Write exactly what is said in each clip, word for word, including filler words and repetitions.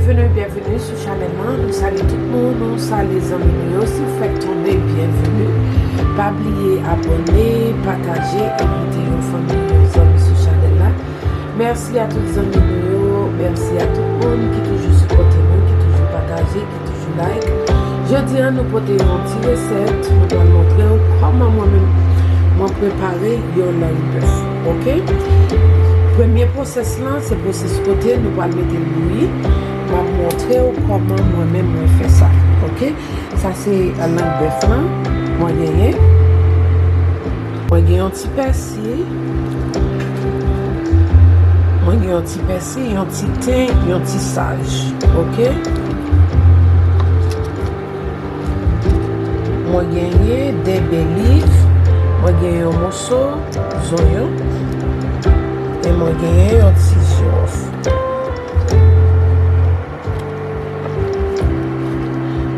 Byenveni, byenveni sou chanèl lan. Nou salye tout moun, nou salye zanmi nou yo. Si w fèk tonbe, byenveni. Pa bliye abòne, pataje, envite yon fanmi, yon zanmi sou chanèl la. Mèsi a tout zanmi nou yo, mèsi a tout moun ki toujou sipòte nou, ki toujou pataje, ki toujou like. Jodi a, nou pote yon ti resèt, nou pral montre w kòman mwen menm mwen prepare yon lang bèf, oke? Premye pwosès lan, se pwosès kote nou pral mete l bouyi. M ap montre w kòman mwen menm mwen fè sa, oke? Sa se lang bèf lan mwen genyen. Mwen gen yon ti pèsi. Mwen gen yon ti pèsi, yon ti ten, yon ti saj. Oke? Mwen genyen de be liv. Mwen gen yon moso zonyon. E mwen genyen yon ti jiwòf.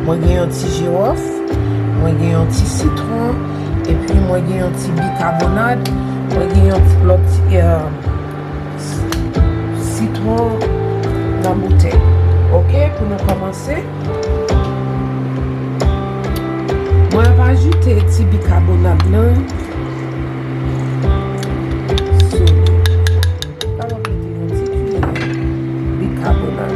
Mwen gen yon ti jiwòf, mwen gen yon ti sitwon, epi mwen gen yon ti bikabonad, mwen gen yon ti lòt ti, eh, sitwon nan boutèy. Oke, pou nou kòmanse, mwen ap ajoute ti bikabonad lan sou li. Ou kapab mete yon ti kiyè bikabonat.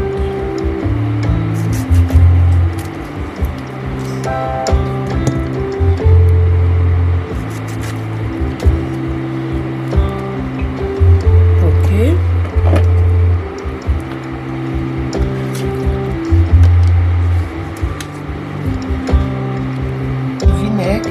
Oke. Vinèg.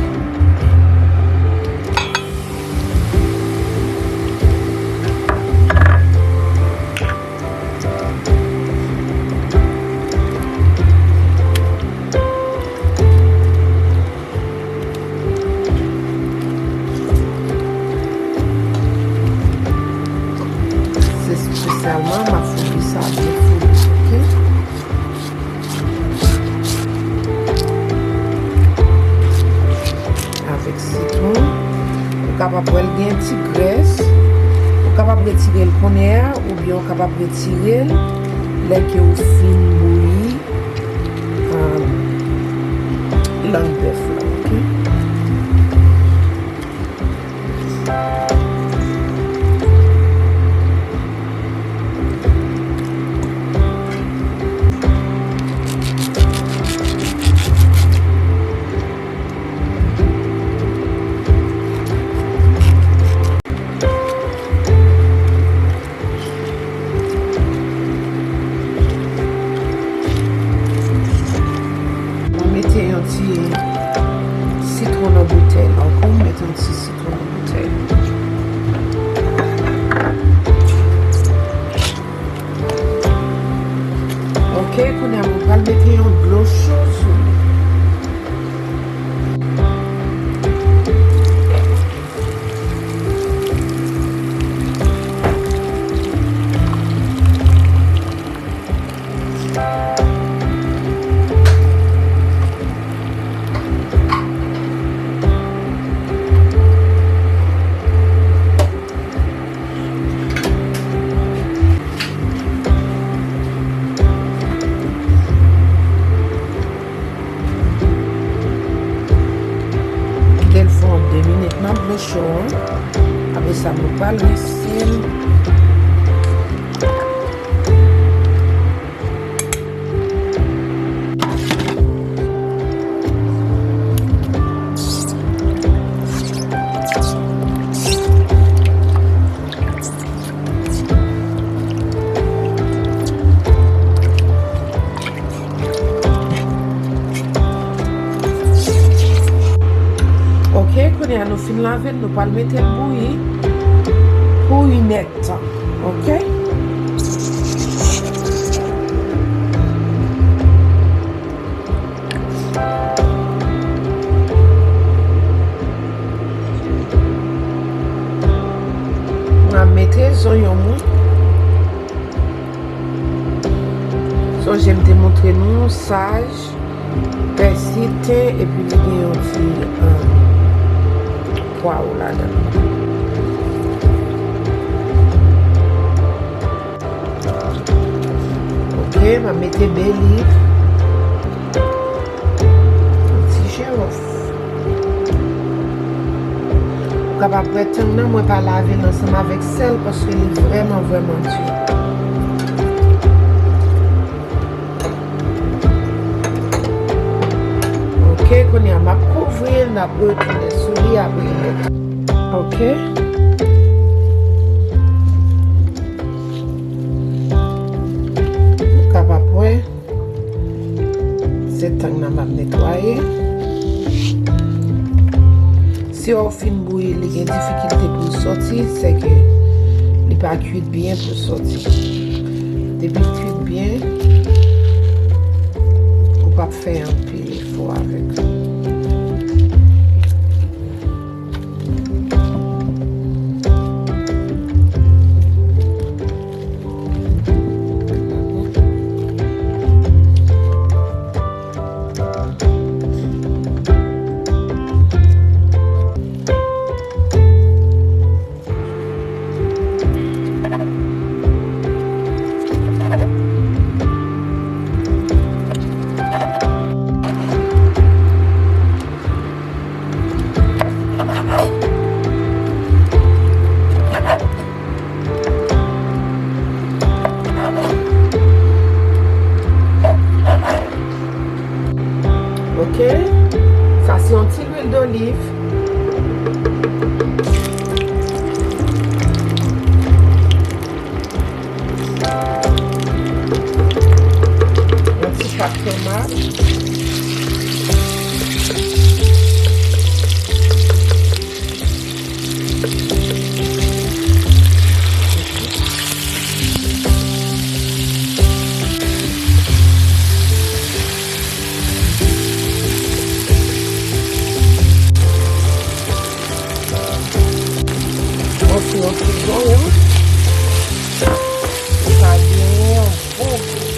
Se espesyalman, m ap foubi sa byen foubi, oke? Avèk sitwon. Ou kapab wè l gen ti grès. Ou kapab retire l kounye a, oubyen ou kapab retire l lè ke w fin bouyi, um, lang bèf la, oke? Mwen mete yon ti sitwon nan boutèy la, oke? Mete yon ti sitwon nan boutèy. Oke, kounye a mwen pral mete yon dlo cho sou li. Kite l fè yon de minit nan dlo cho an. Apre sa, nou pral rinse l. Oke, kounye a nou fin lave l, nou pral mete l bouyi pou inèdtan. Oke? Mwen ap mete zonyon mwen. Sonje m te montre nou saj, pèsi, ten, epi li gen yon ti, um, pwawo ladan l. Oke, M ap mete bay leaf. Yon ti jiwof. Ou kapab wè tang nan, mwen pa lave l ansanm avèk sèl paske li vrèman, vrèman di. Ok, kounye a m ap kouvri l, n ap retounen sou li apre. Ok. Ou kapab wè. Se tang nan m ap netwaye. Si w fin bouyi, li gen difikilte pou l sòti, sèke li pa kuit byen pou l sòti. Depi l kuit byen, ou p ap fè anpil efò avèk li. Ok, sa se yon ti lwil doliv. Yon ti pat tomat. Yon ti, yon ti zonyon. Sa genyen yon bon gou.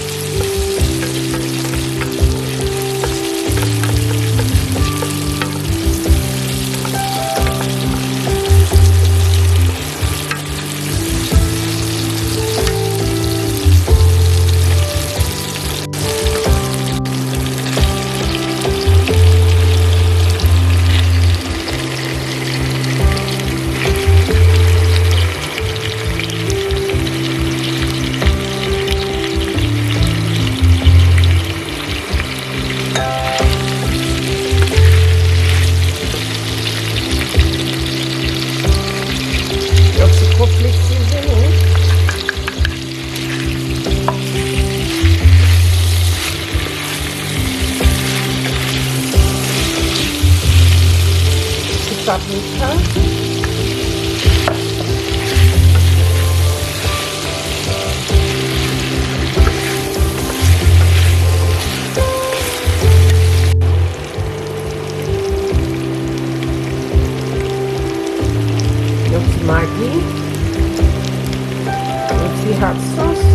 Yon ti konflik sizin wi. Ti paprika. Yon ti magi. Yon ti hot sauce.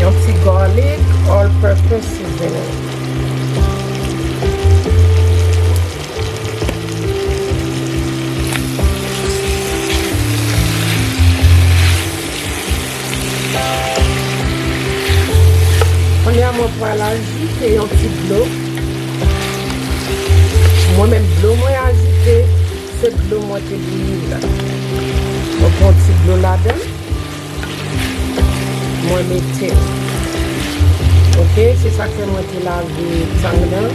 Yon ti garlic, all purpose seasoning. Kounye a mwen pral ajoute yon ti dlo. Mwen menm dlo mwen ajoute, se dlo mwen te bouyi la. Mwen pran ti dlo ladan. Mwen mete l. Ok, se sa k fè mwen te lave tang nan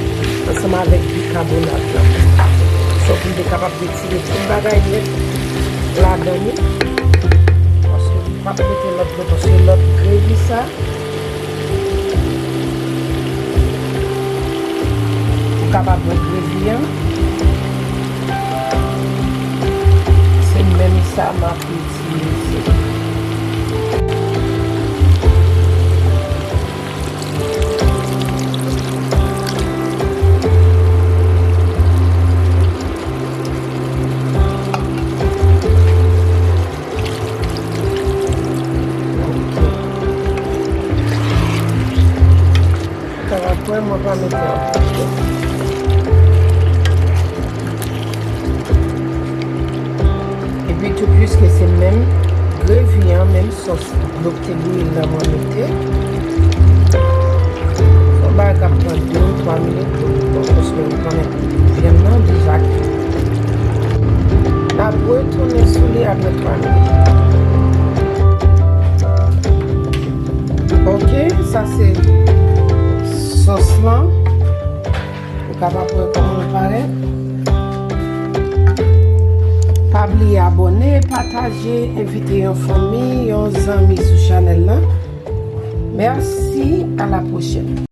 ansanm avèk bikabonat lan. So pou m te kapab retire tout bagay nèt ladan li. Paske m p ap mete lòt dlo, paske lòt grevi sa, ou kapab wè grevi an. Se menm sa m ap itilize. Sa va kwè mwen pa mete anpil. Piske se menm grevi an, menm sòs, dlo k te bouyi l la mwen mete. Se yon bagay k ap pran de ou twa minit pou l bon, paske ou konnen vyann nan deja ki. N ap retounen sou li apre twa minit. Ok, sa se sòs lan. Ou kapab wè kòman l parèt. Pa bliye abòne, pataje, envite yon fanmi, yon zanmi sou chanèl lan. Mèsi, a la pwochèn.